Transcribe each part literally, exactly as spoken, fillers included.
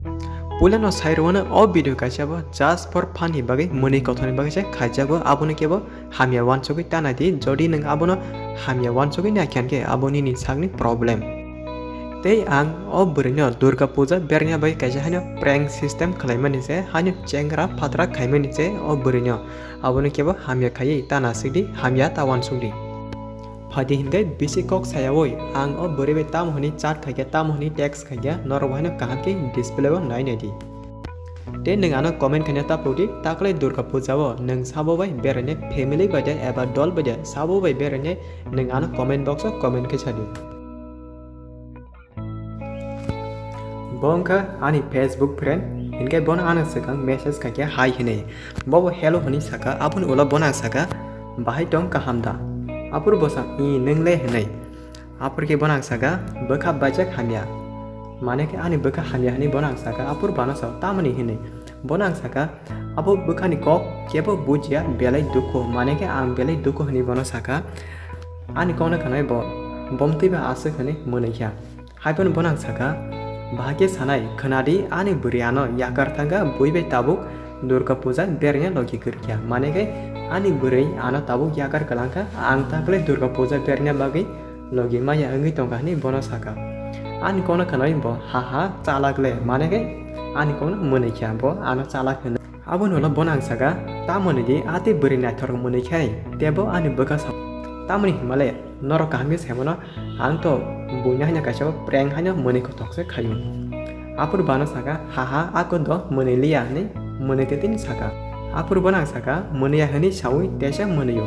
Puilano sai rwano o video kaisa bo just for fun ni bagwi, mwnwi kothoni bagwi se khaijago, abono kebo hamya wansugwi ta nai di. Jodi nwng abono hamya wansugwi naikha hwnkhe abo nini sakni problem. Tei ang o bwrwino Durga Puja berna bagwi kaisa haino prank system khlaimani se, haino chengra phatra khaimani se o bwrwino. Abono kebo hamya khaiwi ta nasik di, hamya ta wansuk di. Phaidi hinkhe bisi kok sayawi ang o bwrwi bai tamo hwnwi chat khaikha, tamo hwnwi text khaikha, norok bo haino kaham khe display o nai nai di. Tei nwng ano comment khaina ta phuru di, taklai Durga Puja o nwng sabo bai berainai, family bai de eba dol bai de sabo bai berainai, nwng ano comment box o comment khe sa di. Bo wngkha ani Facebook friend, hinkhe bono ano swkang message khaikha hi hwnwi. Bo bo hello hwnwi saka, aboni ulo bono ang saka, "Bahai tong kaham da?" Aphuru bo sa, "I, nwng le?" hwnwi. Aphuru khe bono ang saka, "Bwkha baijak hamya." Mane khe ani bwkha hamya hwnwi bono ang saka, aphuru bono sa, "Tamoni?" hwnwi. Bono ang saka, "Abo bwkhani kok kebo bujiya, belai dukhu." Mane khe ang belai dukhu hwnwi bono saka. Ani kokno khwnai bo, bomtwi ba aswk hwnwi mwnwi kha. Haiphano bono ang saka, "Bahai khe sanai, khwnadi, ani bwrwi ano yakar thangkha, bui bai tabuk Durga Puja beraina logi kwrwikha." Mane khe ani bwrwi ano tabuk yakar kwlangkha, ang taklai Durga Puja beraina bagwi logi maya wngwi tongkha hwnwi bono saka. Ani kokno khwnai bo, "Ha ha, chalak le," mane khe ani kokno mwnwi kha, bo ano chalak hwnwi. Aboni ulo bono ang saka, "Tamoni di, a tei bwrwi naithok mwnwi khai, tebo ani bwkha sa-, tamoni hinmale, norok kaham khe saimano, ang to buino haino kaisa prank haino mwnwi kothok se khaio." Aphuru bono saka, "Ha ha, ako do mwnwi liya," hwnwi mwnwi tei tini saka. Aphuru bono ang saka, "Mwnwi ya," hwnwi saui teisa mwnwio.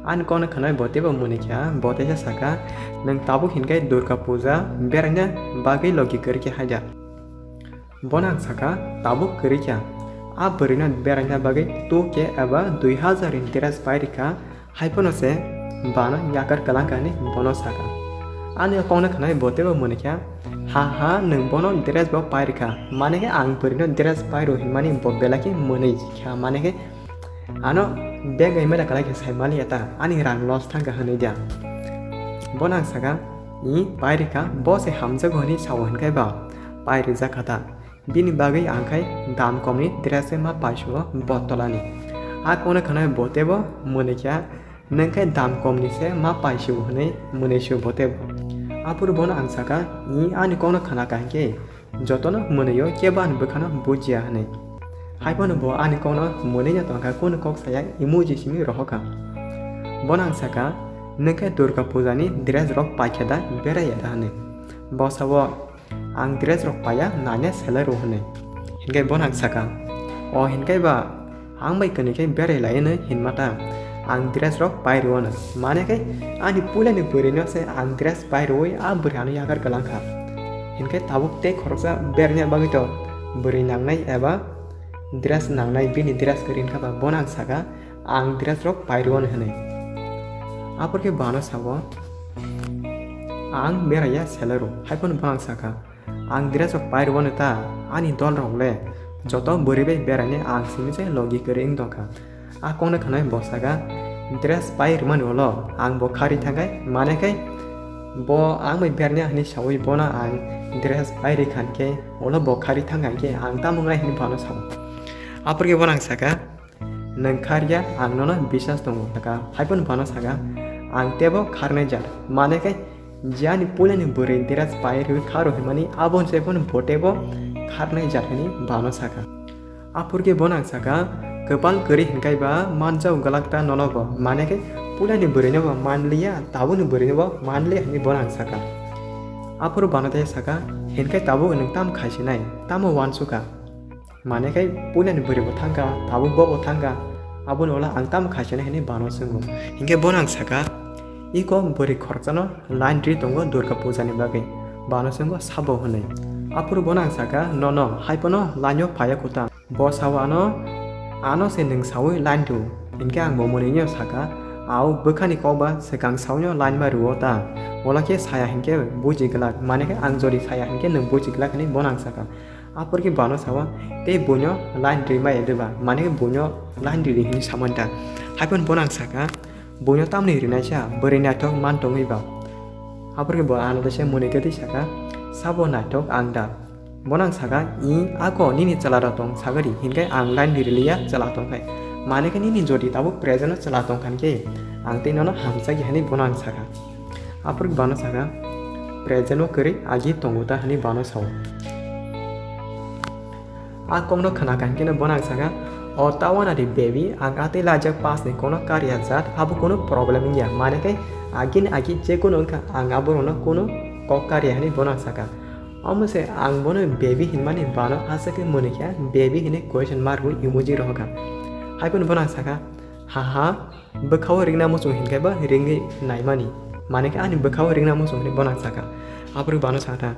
Ani kokno khwnai bo tebo mwnwi kha, bo teisa saka, "Nwng tabuk hinkhe Durga Puja beraina bagwi logi kwrwikha haida?" Bono ang saka, "Tabuk kwrwi kha. A bwrwino beraina bagwi two K eba dui hazar ni dress pai rwkha, haiphano se bano yakar kwlangkha," hwnwi bono saka. Ani o kokno khwnai bo teibo mwnwi kha, "Ha ha, nwng bono dress bo pai rwkha, mane khe ang bwrwino dress pai rw hinmani bo belai khe mwnwi kha, mane khe ano bag bai mela kwlai khe sai maliya ta, ani rang loss thangkha," hwnwi da. Bono ang saka, "I, pai rwkha, bo se hamjago," hwnwi sao, hinkhe ba pai rwjak kha ta. Bini bagwi ang khai dam komni dress se ma paisuo botolani. A kokno khwnai bo teibo mwnwi kha, "Nwng khai dam komni se ma paisuo," hwnwi mwnwi suo bo teibo. Aphuru bono ang saka, "I, ani kokno khwnakha hinkhe jotono mwnwio, kebo ani bwkhano bujiya," hwnwi. Haiphano bo ani kokno mwnwino tongkha, kunu kok saya emoji simi rohorkha. Bono ang saka, "Nwng khe Durga Puja ni dress rok paikha da, beraiya da?" hwnwi. Bo sao, "Ang dress rok paiya, naina selai rw," hwnwi. Hinkhe bono ang saka, "O hinkhe ba ang bai kwnwi khe berai lai," hwnwi hinma ta, "Ang dress rok pai rw," hwnwi. Mane khe ani puilani bwrwino se ang dress pai rwui a bwrwi ano yakar kwlangkha. Hinkhe tabuk tei khoroksa beraina bagwi to bwrwi nangnai eba dress nangnai, bini dress kwrwi wngkha ba bono ang saka, "Ang dress rok pai rw," hwnwi. Aphuru khe bono sao, "Ang beraiya selai rw," haiphano bono ang saka, "Ang dress rok pai rwano ta, ani dol rok le joto bwrwi bai berainai, ang simi se logi kwrwi wng tongkha." A kokno khwnai bo saka, "Dress pai rwmani ulo ang bo kharwi thangkhai, mane khai bo ang bai beraina hwnwi saui bono ang dress pai rwkha hinkhe ulo bo kharwi thangkha hinkhe ang tamo wngnai?" hwnwi bono sao. Aphuru khe bono ang saka, "Nwng kharya, ang nono biswas tongo," saka. Haiphano bono saka, "Ang teibo kharnai jat, mane khai je ani puilani bwrwi dress pai rwui kharw hinmani, abo se phano bo teibo kharnai jat," hwnwi bono saka. Aphuru khe bono ang saka, "Kwpal kwrwi hinkhai ba manjao gwlak ta nono bo, mane khai puilani bwrwino bo manliya, tabukni bwrwino bo manliya," hwnwi bono ang saka. Aphuru bono tei saka, "Hinkhai tabuk nwng tamo khaisinai, tamo wansukha?" Mane khai puilani bwrwi bo thangkha, tabuk bo bo thangkha. Aboni ulo ang tamo khaisinai hwnwi bono swngo. Hinkhe bono ang saka, "Iko bwrwi khoroksano line ri tongo Durga Puja ni bagwi." Bono swngo, "Sabo?" hwnwi. Aphuru bono ang saka, "Nono, haiphano line o phaiya kuta." Bo sao ano, "Ano se nwng saui line rw." Hinkhe ang bo mwnwino saka, "Ao bwkhani kok ba swkang saui no line ma rwo ta? Ola khe saya hinkhe buji glak, mane khe ang jodi saya hinkhe nwng buji glak," hwnwi bono ang saka. Aphuru khe bono sao, "Tei buino line ri maya de ba? Mane khe buino line ri di," hwnwi samani ta. Haiphano bono ang saka, "Buino tamni rinaisa, bwrwi naithok man tongwi ba?" Aphuru khe bo ano teisa mwnwi tei saka, "Sabo naithok ang da?" Bono ang saka, "I, ako nini chwla rok tong sagari, hinkhe ang line ni riliya chwla tongkhai. Manwi khe nini jodi tabuk present o chwla tongkha hinkhe ang tei nono hamjakya," hinwi bono ang saka. Aphuru bano saka, "Present o kwrwi agi tongo ta," hinwi bano sao. A kokno khwnakha hinkhe bono ang saka, "O ta wana di baby, ang atwi lajak pass ni kokno karya jat, abo kunu problem wngya. Manwi khe agini agi jekunu wngkha, ang aborokno kunu kok karya," hinwi bono ang saka. Omo se ang bono baby hinmani bano aswk khe mwnwi khe baby hinwi question mark bo emoji rohorkha. Haiphano bono ang saka, "Haha, bwkhao ringna muchung hinkhe ba ringwi naimani. Manwi khe ani bwkhao ringna muchung," hinwi bono ang saka. Aphuru bano sakha,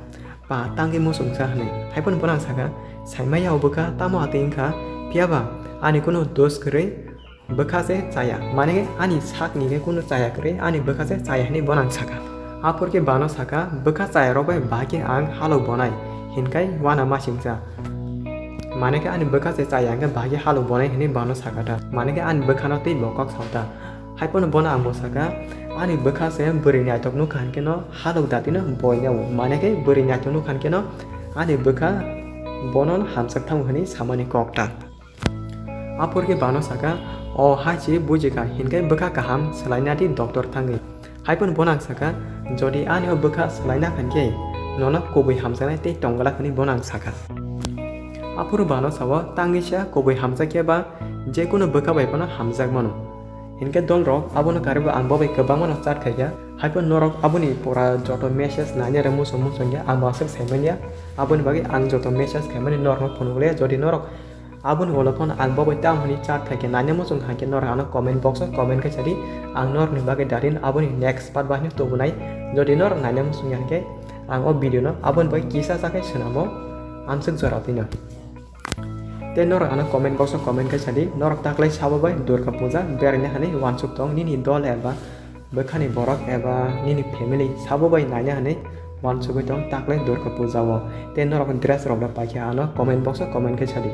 "Pa, tangwi muchungsa," hinwi. Haiphano bono ang saka, "Saimaya o bwkha tamo atwi wngkha, phiyaba ani kunu dos kwrwi bwkha se chaya, manwi ani sakni khe kunu chaya kwrwi ani bwkha se chaya," hinwi bono ang saka. Aphuru khe bano saka, "Bwkha chaya rok bai bahai khe ang halok bonai, hinkhai wana masingsa. Manwi khe ani bwkha se chaya hinkhe bahai khe halok bonai," hinwi bano saka ta. Manwi khe ani bwkhano tei bo kok sao ta. Haiphano bono ang bo saka, "Ani bwkha se bwrwi naithok nukha hinkheno halok datino boina o. Manwi khe bwrwi naithok nukha hinkheno ani bwkha bono hamjak thango," hinwi samani kok ta. Aphuru khe bano saka, "O hai se bujikha, hinkhe bwkha kaham swlaina di doctor thangwi." Haiphano bono ang saka, "Jodi ani o bwkha swlaina kha hinkhe nono kubui hamjaknai tei tongglak," hinwi bono ang saka. Aphuru bano sao, "Tangwi sa kubui hamjakya ba jekunu bwkha bai phano hamjak mano." Hinkhe dolrok abono karwi bo ang bo bai kwbangmano chat khaikha. Haiphano norok aboni pura joto message nainai rw muchung muchungya, ang bo aswk saimanya. Aboni bagwi ang joto message khaimani norokno phunukliya. Jodi norok aboni ulo phano ang bo bai tamo hwnwi chat khaikhe nainai muchung kha hinkhe norok ano comment box o comment khe sadi, ang norokni bagwi darin aboni next part bahino tubunai. Jodi norok nainai muchungya hinkhe ang o video no aboni bagwi kisa sa khe swnamo amswk jora twino. Tei norok ano comment box o comment khe sadi, norok taklai sabo bai Durga Puja beraina hinwi uansuk tong nini dol eba bwkhani borok eba nini family sabo bai naina hinwi uansugwi tong taklai Durga Puja o. Tei norok dress rok da paikha ano comment box o comment khe sadi.